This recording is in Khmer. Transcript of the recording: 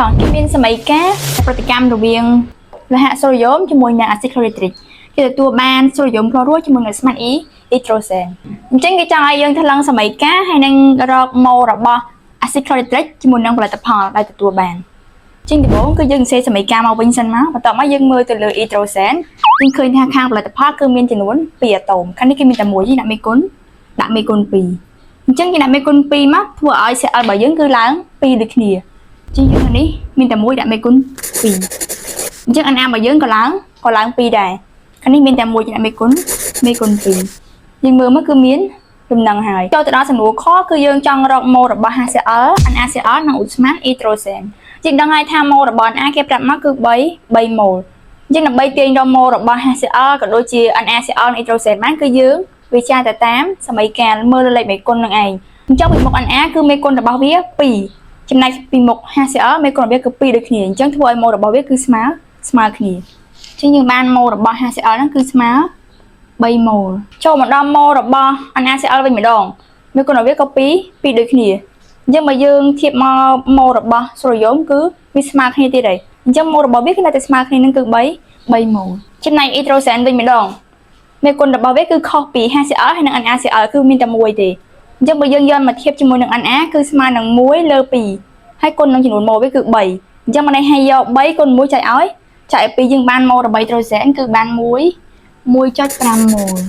តោះគេមានសមីការប្រតិកម្មរវាងលោហៈសូដ្យូមជាមួយនឹងអាស៊ីតក្លូរីទ្រិកគេទទួលបានសូដ្យូមក្លូរួជាមួយនឹងស្មាតអ៊ីអ៊ីត្រូសែនអញ្ចឹងគេចង់ឲ្យយើងថ្លឹងសមីការហើយនឹងរកម៉ូរបស់អាស៊ីតក្លូរីទ្រិកជាមួយនឹងផលិតផលដែលទទួលបានជាងដំបូងគឺយើងសេសមីការមកវិញសិនមកបន្ទាប់មកយើងមើលទៅលើអ៊ីត្រូសែនយើងឃើញថាខាងផលិតផលគឺមានចំនួន2អាតូមខាងនេះគេមានតែមួយទេដាក់មេគុណដាក់មេគុណ2អញ្ចឹងគេដាក់មេគុណ2មកធ្វើឲ្យ Cl របស់យើងគឺឡើង2ដូចគ្នា ជាងយើងនេះមានតែមួយដាក់មេគុណ2អញ្ចឹង NA របស់យើងក៏ឡើងក៏ឡើង2ដែរខាងនេះមានតែមួយដាក់មេគុណមេគុណ2យើងមើលមកគឺមានលំនឹងហើយចូលទៅដល់សំណួរខគឺយើងចង់រកម៉ូរបស់ HCl NaCl និងឧស្ម័នអ៊ីត្រូសែនយើងដឹងហើយថាម៉ូរបស់ Na គេប្រាប់មកគឺ3 3ម៉ូលអញ្ចឹងដើម្បីទាញរកម៉ូរបស់ HCl ក៏ដូចជា NaCl និងអ៊ីត្រូសែនបានគឺយើងវាចាទៅតាមសមីការមើលលើលេខមេគុណនឹងឯងអញ្ចឹងពីមុខ Na គឺមេគុណរបស់វា2ចំណែកពីមុខ HCl មេគុណរបស់វាគឺ2ដូចគ្នាអញ្ចឹងធ្វើឲ្យម៉ូរបស់វាគឺស្មើស្មើគ្នាអញ្ចឹងយើងបានម៉ូរបស់ HCl ហ្នឹងគឺស្មើ3ម៉ូលចូលមកដល់ម៉ូរបស់ NaCl វិញម្ដងមេគុណរបស់វាក៏2 2ដូចគ្នាអញ្ចឹងបើយើងធៀបមកម៉ូរបស់សូដ្យូមគឺវាស្មើគ្នាទៀតហើយអញ្ចឹងម៉ូរបស់វាគឺនៅតែស្មើគ្នានឹងគឺ3 3ម៉ូលចំណែកអ៊ីត្រូសែនវិញម្ដងមេគុណរបស់វាគឺខុសពី HCl ហើយនិង NaCl គឺមានតែមួយទេអញ្ចឹងបើយើងយកមកធៀបជាមួយនឹង Na គឺស្មើនឹង1លើ2ហើយគុណនឹងចំនួនម៉ូលវាគឺ3អញ្ចឹងមកនេះឲ្យយក3គុណ1ចែកឲ្យចែកឲ្យ2យើងបានម៉ូលរបស់អ៊ីត្រូសែនគឺបាន1 1.5ម៉ូល។